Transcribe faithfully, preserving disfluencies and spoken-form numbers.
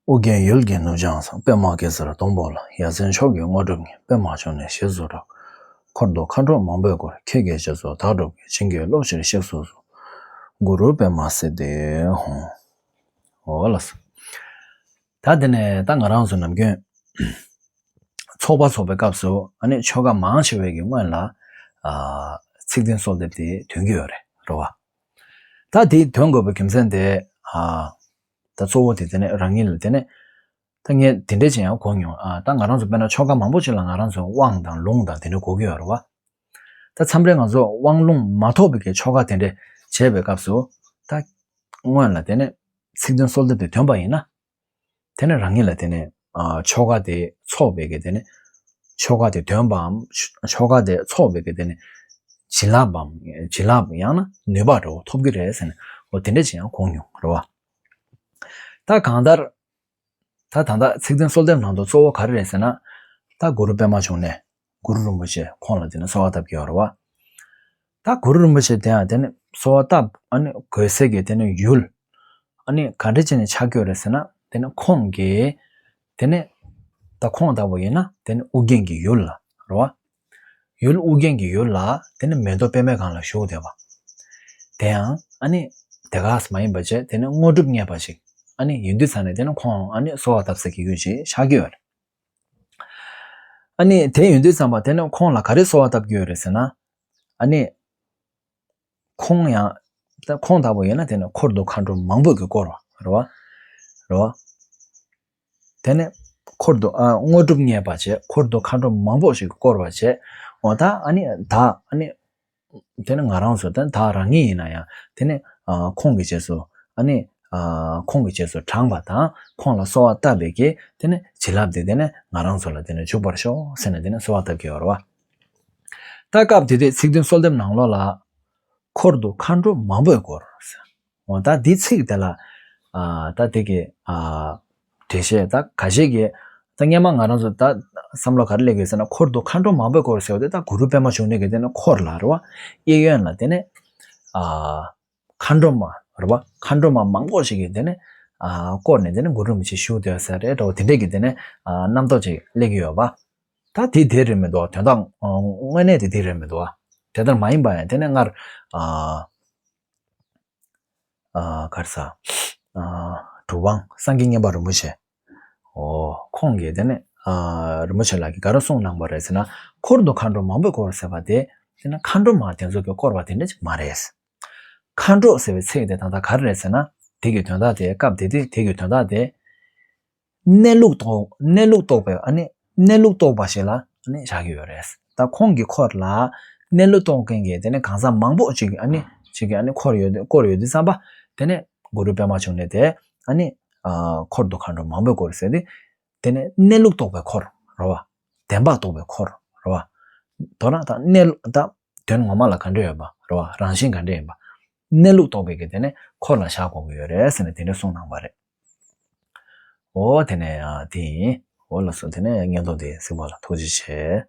ཨོ་རྒྱན་ཡུལ་གྱི་ནུབ་བྱང་མཚམས། པདྨ་གེ་སར་སྡོང་པོ་ལ། ཡ་མཚན་མཆོག་གི་དངོས་གྲུབ་བརྙེས། པདྨ་འབྱུང་གནས་ཞེས་སུ་གྲགས། འཁོར་དུ་མཁའ་འགྲོ་མང་པོས་བསྐོར། ཁྱེད་ཀྱི་རྗེས་སུ་བདག་སྒྲུབ་ཀྱིས། བྱིན་གྱིས་རློབ་ཕྱིར་གཤེགས་སུ་གསོལ། གུ་རུ་པདྨ་སིདྡྷི་ཧཱུྃ། འོ་ལགས་སོ། ད་དེ་ནས་ད་ང་རང་ཚོ་ནམ་རྒྱུན་ཚོགས་པ་འཚོགས་པའི་སྐབས་སུ་ཨ་ནི་ཆོ་ག་མང་ཆེ་བའི་གི་སྔོན་ལ་ཨ་ཚིག་བདུན་གསོལ་འདེབས་དེ་འདོན་གྱི་ཡོད་རེད། རེད་བ། ད་དེ་འདོན་དགོས་པའི་རྒྱུ་མཚན་དེ་ཨ་ད་གཙོ་བོ་དེ་དེ་ནས་རང་ཉིད་ལ་དེ་ནས་ད་ངས་དེ་འདྲས་ཅིག་ཡང་གོ་མྱོང་། ཨ་ད་ང་རང་ཚོ་དཔེར་ན་ཆོ་ག་མང་པོ་ཅིག་ལ་ང་རང་ཚོ་དབང་དང་ལུང་དང་དེ་འདྲས་གོ་གི་ཡོད་རེད་བ། ད་མཚམས་རེ་ང་ཚོ་དབང་ལུང་མ་ཐོབ་པའི་གི་ཆོ་ག་དེ་འདྲས་བྱེད་པའི་སྐབས་སུ་ད་སྔོན་ལ་དེ་ནས་ཚིག་བདུན་གསོལ་འདེབས་དེ་འདོན་པ་ཡིན་ན། དེ་ནས་རང་ཉིད་ལ་དེ་ནས་ཨ་ཆོ་ག་དེ་ཚོགས་པའི་གི་དེ་ནས་ཆོ་ག་དེ་འདོན་པའམ་ཆོ་ག་དེ་ཚོགས་པའི་གི་དེ་ནས་བྱིན་རླབས་བམ་བྱིན་རླབས་ཡང་ན་ནུས་པ་འདྲ་བོ་ཐོབ་གི་རེད་ཟེར་ནས་འོ་དེ་འདྲ་ཅིག་ཡང་གོ་མྱོང་རེད་བ། ད་གང་ལྟར་ད་ད་ལྟ་ཚིག་བདུན་གསོལ་འདེབས་ནང་དུ་གཙོ་བོ་ག་རེ་རེད་ཟེར་ན། ད་གུ་རུ་པདྨ་འབྱུང་གནས་གུ་རུ་རིན་པོ་ཆེ་ཁོང་ལ་དེ་ནས་གསོལ་བ་བཏབ་ཀྱི་ཡོད་རེད་བ། ད་གུ་རུ་རིན་པོ་ཆེ་དེ་ཡང་དེ་ནས་གསོལ་བ་བཏབ་ཨ་ནི་དགོས་སའི་གི་དེ་ནས་ཡུལ་ཨ་ནི་ག་འདྲ་བྱས་ནས་ཆགས་ཀྱི་ཡོད་རེད་ཟེར་ན། དེ་ནས་ཁོང་གིས་དེ་ནས་ད་ཁོང་ལྟ་བུ་ཡིན་ན་དེ་ནས་ཨོ་རྒྱན་གྱི་ཡུལ་ལ་རེད་བ། ཡུལ་ཨོ་རྒྱན་གྱི་ཡུལ་ལ་དེ་ནས་མེ་ཏོག་པདྨའི་སྒང་ལ་བཞུགས་བསྡད་པ། དེ་ཡང་ཨ་ནི་དེ་ག་ས་མ་ཡིན་པ་བྱས་དེ་ནས་དངོས་གྲུབ་བརྙེས་པ་ཞིག་ཨ་ནི་ཡིན་དུས་ཙང་ནས་དེ་ནས་ཁོང་ཨ་ནི་གསོལ་བ་བཏབ་ས་གི་ཡུལ་ཞིག་ཆགས་ཀྱི་ཡོད་རེད། ཨ་ནི་དེ་ཡིན་དུས་ཙམ་པ་དེ་ནས་ཁོང་ལ་ག་རེ་གསོལ་བ་བཏབ་ཀྱི་ཡོད་རེད་ཟེར་ན། ཨ་ནི་ཁོང་ཡང་ད་ཁོང་ལྟ་བུ་ཡིན་ན་དེ་ནས་འཁོར་དུ་མཁའ་འགྲོ་མང་པོས་ཀྱིས་བསྐོར་བ་རེད་བ། རེད་བ། དེ་ནས་འཁོར་དུ་ཨ་དངོས་གྲུབ་བརྙེས་པ་བྱས་འཁོར་དུ་མཁའ་འགྲོ་མང་པོ་ཞིག་གིས་བསྐོར་བ་བྱས། འོ་ད་ཨ་ནི་ད་ཨ་ནི་དེ་ནས་ང་རང་ཚོ་ད་ད་རང་ཉིད་ཡིན་ན་ཡང་དེ་ནས་ཨ་ཁོང་གི་རྗེས་སུ་ཨ་ནི་ཨ་ཁོང་གི་རྗེས་སུ་འབྲངས་པ་དང་ཁོང་ལ་གསོལ་བ་བཏབ་པའི་གི་དེ་ནས་བྱིན་རླབས་དེ་དེ་ནས་ང་རང་ཚོ་ལ་དེ་ནས་འཇུག་པར་ཤོག་ཟེར་ནས་དེ་ནས་གསོལ་བ་བཏབ་ཀྱི་ཡོད་རེད་བ། ད་སྐབས་དེ་དུས་ཚིག་བདུན་གསོལ་འདེབས་ནང་ལོགས་ལ། འཁོར་དུ་མཁའ་འགྲོ་མང་པོས་བསྐོར། འོ་ད་འདི་ཚིག་དེ་ལ་ཨ་ད་དེ་གི་ཨ་འགྲེལ་བཤད་ད་ཁ་ཤས་ཀྱིས་ད་སྔན་མ་ང་རང་ཚོ་ད་བསམ་བློ་ག་རེ་སླེབས་ཡོད་ཟེར་ན། འཁོར་དུ་མཁའ་འགྲོ་མང་པོས་བསྐོར་ཟེར་བ་དེ་ད་གུ་རུ་པདྨ་འབྱུང་གནས་ཀྱི་དེ་ནས་འཁོར་ལ་རེད་བ། གཡས་གཡོན་ལ་དེ་ནས་ཨ་མཁའ་འགྲོ་མ་རེད་བ། མཁའ་འགྲོ་མ་མང་པོ་ཞིག་གིས་དེ་ནས་ཨ་བསྐོར་ནས་དེ་ནས་གུ་རུ་རིན་པོ་ཆེ་བཞུགས་སྡོད་ས་རེད་འགྲོ་དེ་འདྲས་ཀྱི་དེ་ནས་ཨ་རྣམ་རྟོག་ཅིག་སླེབས་ཀྱི་ཡོད་པ། ད་དེ་དེ་རེད་མི་འདུག་དོན་དག་དངོས་གནས་དེ་དེ་རེད་མི་འདུག་དེ་ལྟར་མ་ཡིན་པ་ཡང་དེ་ནས་སྔར་ཨ། ཨ་ག་རེ་ཟ། ཨ་གྲུབ་དབང་སངས་རྒྱས་མཉན་པ་རིན་པོ་ཆེ། འོ་ཁོང་གིས་དེ་ནས་ཨ་རིན་པོ་ཆེ་ལགས་ཀྱིས་ག་རེ་གསུངས་གནང་བ་རེད་ཟེར་ན། འཁོར་དུ་མཁའ་འགྲོ་མང་པོས་བསྐོར་ཟེར་བ་དེ་དེ་ནས་མཁའ་འགྲོ་མ་དེ་ཚོ་གིས་བསྐོར་བ་དེ་འདྲ་ཅིག་མ་རེད། མཁའ་འགྲོ་ཟེར་བའི་ཚིག་དེ་ད་ལྟ་ག་རེ་རེད་ཟེར་ན། དེ་གི་དོན་དག་དེ་སྐབས་དེ་དུས་དེ་གི་དོན་དག་དེ། གནས་ལུགས་རྟོགས་གནས་ལུགས་རྟོགས་པའི་ཨ་ནི་གནས་ལུགས་རྟོགས་པ་ཞིག་ལ་ཨ་ནི་བཞག་གི་ཡོད་རེད། ད་ཁོང་གི་འཁོར་ལ་གནས་ལུགས་རྟོགས་མཁན་གྱི་དེ་ནི་གང་ཟག་མང་པོ་ཅིག་ཨ་ནི་ཅིག་གི་ཨ་ནི་འཁོར་ཡོད་བསྐོར་ཡོད་དུས་ཙམ་པ། དེ་ནས་གུ་རུ་པདྨ་འབྱུང་གནས་དེ་ཨ་ནི་ཨ་འཁོར་དུ་མཁའ་འགྲོ་མང་པོས་བསྐོར་ཟེར་ཏེ། དེ་ནས་གནས་ལུགས་རྟོགས་པའི་འཁོར་རེད་བ། བདེན་པ་རྟོགས་པའི་འཁོར་རེད་བ། དོན་དག་ད་གནས་ལུགས་ད་དོན་ངོ་མ་ལ་ག་འདྲ་ཡོད་པ་རེད་བ། རང་བཞིན་ག་འདྲ་ཡིན་པ། གནས་ལུགས་རྟོགས་པའི་གི་དེ་ནས་འཁོར་ལ་བཞག་དགོས་ཀྱི་ཡོད་རེད་ཟེར་ནས་དེ་འདྲ་གསུངས་གནང་བ་རེད། འོ་དེ་ནས་ཨ་དེ་ཡིན། འོ་ལགས་སོ། དེ་ནས་སྙན་ཐོ་དེ་གཟིགས་པ་ལ་ཐུགས་རྗེ་ཆེ།